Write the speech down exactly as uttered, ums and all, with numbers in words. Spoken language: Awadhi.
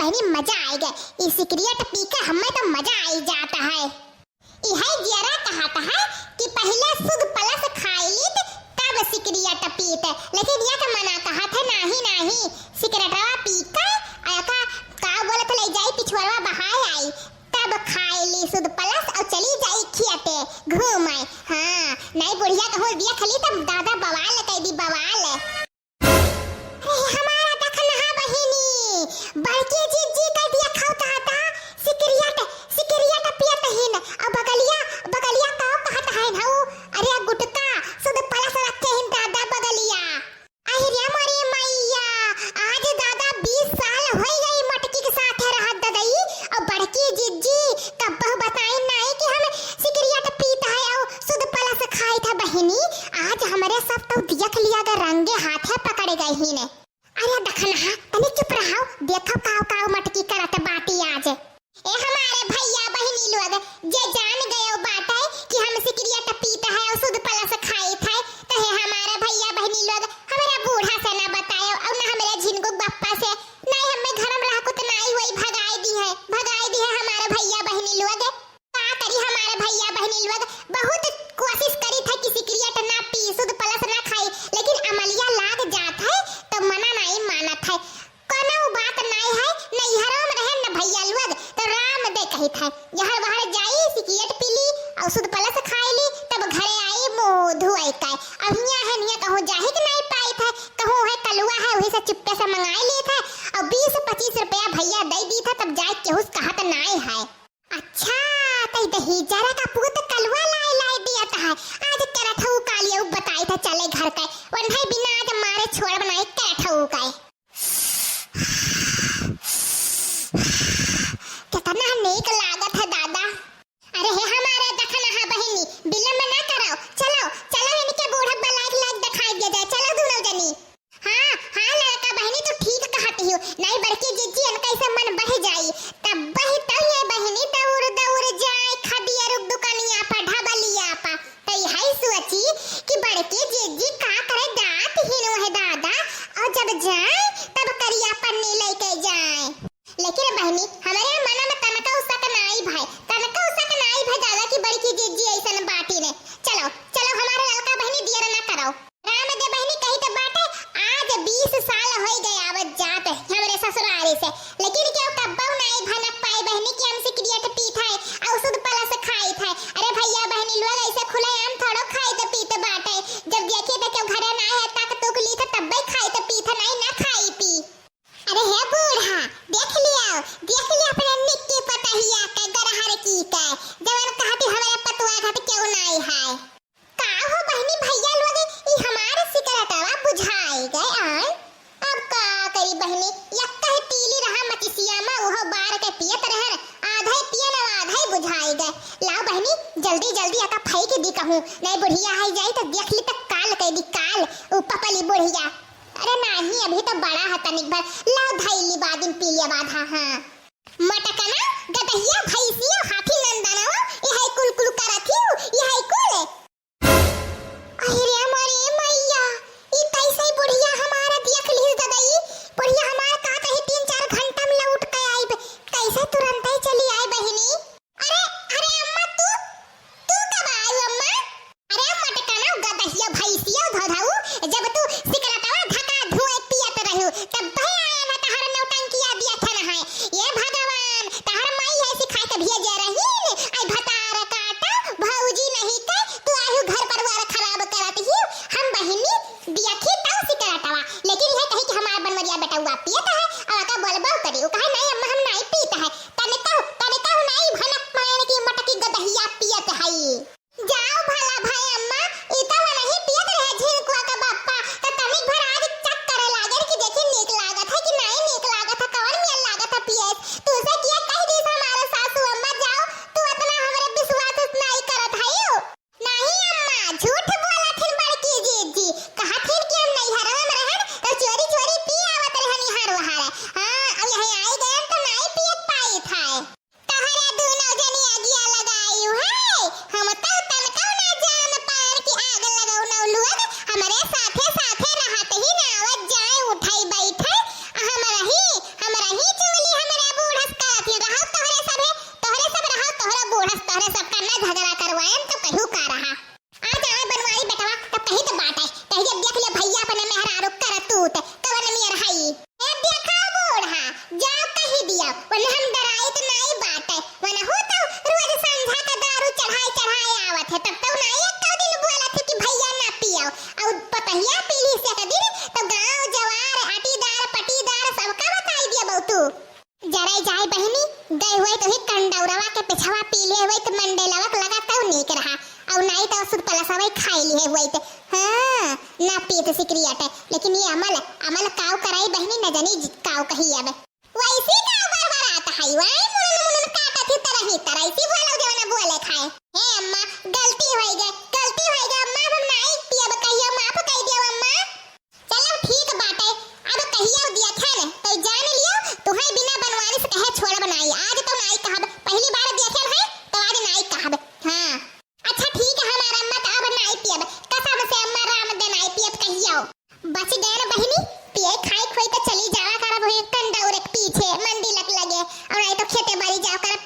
अरे मजा आइ गए, ई सिकरियट पी के हमें तो मजा आइ जात है। इहै जियरा कहत है कि पहिले सुध पलस खाइ लीत, तब सिकरियट पीत। लेकिन यह तो मना कहत है, नाही, नाही, सिकरेटवा पी के, आ का, का बोलत, लइ जाई पिछुआरवा बहाय आई, तब खाइ ली सुध पलस अउ चली जाई खियते घूम आए। हाँ, नाही बुढ़िया कहूँ देख ली तब दादा बवाल कइ दी, बवाल। अरे हमारा दखनहा बहिनी, बड़की जिज्जी का दिया खाओ कहता, सिकरियट, सिकरियट पियत हिन, अउ बगलिया, बगलिया काओ कहत हइन हऊ, अरे गुटका, सुध पलस रखे हिन दादा बगलिया। अहि रे मोरे मइया, आज दादा बीस साल होइ गई मटकी के साथे रहत ददई, अउ बड़की जिज्जी कब्बहु बताइन नाई कि हम सिकरियट पीत है अउ सुध पलस खाइत है बहिनी, आज हमरे सब तो देख लिया ग रंगे हाथे पकड़े गए हिन। अरे दखनहा, तनी चुप रहाओ, देखो काव काव मटकी करत बाटी आज। ए हमारे भइया बहिनी लोग, जे जान गयो बाटे कि हम सिकरियट पीत है अउ सुध पलस खाइत है, त हे हमारे भइया बहिनी लोग, हमरा बूढ़ा से ना बतायो अउ ना हमरे झिनगुक बप्पा से, नाई हमें घर में रह कुत नाई होई, भगाई दी है, भगाई दी है हमारे भइया बहिनी लोग। का करी हमारे भइया बहिनी लोग, बहुत कोशिश करी थे कि सिकरियट ना पी, सुध पलस ना खाई, लेकिन अमलिया लाग जात है तो मना नाई मानत है। कोनो बात नाई है, नैहरों में रहे न भइया लोग तो राम दे कही थे, जहर वहर जाई, सिकरियट पी ली अउ सुध पलस खाई ली, तब घरे आई मुँह धोए के। अब हियाँ है, हियाँ कहूँ जाही के नाई पाई थे, कहूँ है कलुआ है, वही से चुप्पे से मंगाई ली थे, अउ बीस पच्चीस रुपया भइया दे दी थे, तब जाए केहू से कहत नाई है। अच्छा, तई दहेजरा का पूत कलुआ लाए लाए दिया था। आज करत हऊ कालिया बताई था चले घर के। वन भाई बिना आज मारे छोड़ बनाए करत हऊ का। कितना नीक लागत है दादा। अरे हे हमारे दखनहा बहिनी, विलम्ब ना करो, चलो, चलो इनके बूढ़ा बलाक लाग दिखाई दिया जाए, चलो दोनों जनी। हाँ, हाँ लड़का बहिनी, तू ठीक कहत हियो। नाई बड़की जिज्जी, इनका ऐसे मन बढ़ जाई। तब बही तो ये बहिनी दौड़ दौड़ जाए खदिया रुक दुकानिया पर, ढबलिया पर। तो यही सोची कि बड़की जिज्जी का करे जात हिनो है दादा, और जब जाए तब करिया पन्नी लेके जाए। लेकिन बहिनी, हमरे मन में तनका उसक नाई भाई, तनका उसक नाई भाई दादा की बड़की जिज्जी ऐसन बाटी ने। चलो, चलो हमारे लड़का बहिनी दियर ना करो। राम दे बहिनी कही तो बाटे, आज बीस साल होई गए आवत जात हमरे ससुरारी से, लेकिन केहू कब्बो नाई भनक पाई बहिनी कि हम सिकरियट पीत है, औषध पलस खाइत है। अरे भैया बहिनी लोग ऐसे खुलेआम थोड़ो खाइत पीत बाटे, जब देखी तो केहू घरे ना है, ताक तूक ली तो तब्बे खाइत पीत, नाई ना खाई पी। अरे हे बूढ़ा, देख लिया, देख लिया अपने निक्की पतहिया के गरहर की के, जवन कहती हमरे पतुआ घट केहू नाई है। का हो बहिनी भैया लोग, ई हमार सिकरेटवा बुझाई गए आय। अब का करी बहिनी, यक्का ही तीली रहा मचिसिया में, उहो बार के पियत रहन, आधे पियन और आधे बुझाई गए। लाओ बहिनी, जल्दी जल्दी एका फेंक दी कहूँ, नहीं बुढ़िया आई जाई तो देख ली तो काल कह दी काल, ऊ पपली बुढ़िया। अरे नाही, अभी तो बड़ा है तनिक भर, लाओ धई ली बाद में पी लिया बाद, हाँ, हाँ। मटकना, गदहिया, भैंसिया, हाथी नंदनवा, यही कुल कुल करत ही, यही कुल। अरे मोरे मैया, ई कैसे बुढ़िया हमारा देख लिहिस ददई? बुढ़िया हमार का कही तीन चार घंटा में लौट के आइब, कैसे तुरंते चली आए बहिनी? अरे, अरे अम्मा तू, तू कब आयु अम्मा? अरे मटकना गदहिया भैंसिया धोधाऊ, जब तू सिकरटवा धका धुए पियत रहू, तब भैया आया ना तहर नौटंकिया दिया था ना है। ये भगवान, तहर माई है सिखाए के भेजे बाटे, कहिए देख ले भैया अपने मेहरारू करतूत, कवन मेर हई। ए देखा बूढ़ा, जाओ कहि दिया, वने हम डराइत नाई बाटे, वनहू तो रोज संझा का दारू चढ़ाए चढ़ाए आवत है, तब तो नाई एक दिन बोलत है कि भैया ना पियो, और पतहिया पीली से एक दिन तो गांव जवार, अटीदार, पटीदार सबका बताई दिया बहु तू। जरे जाए बहिनी, गए हुए तो ही कंडौरवा के पिछवा पी ले हुए तो मंडेलवा के लगा तौ नीक रहा, और नाई तो सुध पलसवा ही खाई लिए हुए तो। हाँ, ना पीत सिकरियट, लेकिन ये अमल, अमल काव कराई बहिनी, न जानी ज-, काव कही अब। वैसी काव बरबरात है, वही मुनन मुनन काटत ही तरह ही तरह, इसी बोलो जो ना बोले खाए। हे अम्मा, गलती होई गए, गलती होई गए अम्मा, अब हम नाई पियब, कहियो माफ कर दियो अम्मा। चलो ठीक बाटे, अब कहियो दिया था न, तो जान लियो, तुहे बिना बनवारी से कहे छोड़ब नाई। आज तो नाई कहब, पहली बार देखे है, तो आज नाई कहब। हाँ, अच्छा ठीक है हमार अम्मा, तो अब नाई पियब, कसम से अम्मा, राम दे नाई पियब कहियो। बच गए न बहिनी, पिए खाए खोई तो चली जावा करब वही कंडौरे के पीछे, मंडी लग लगे, और नाई तो खेते बारी जावा करब।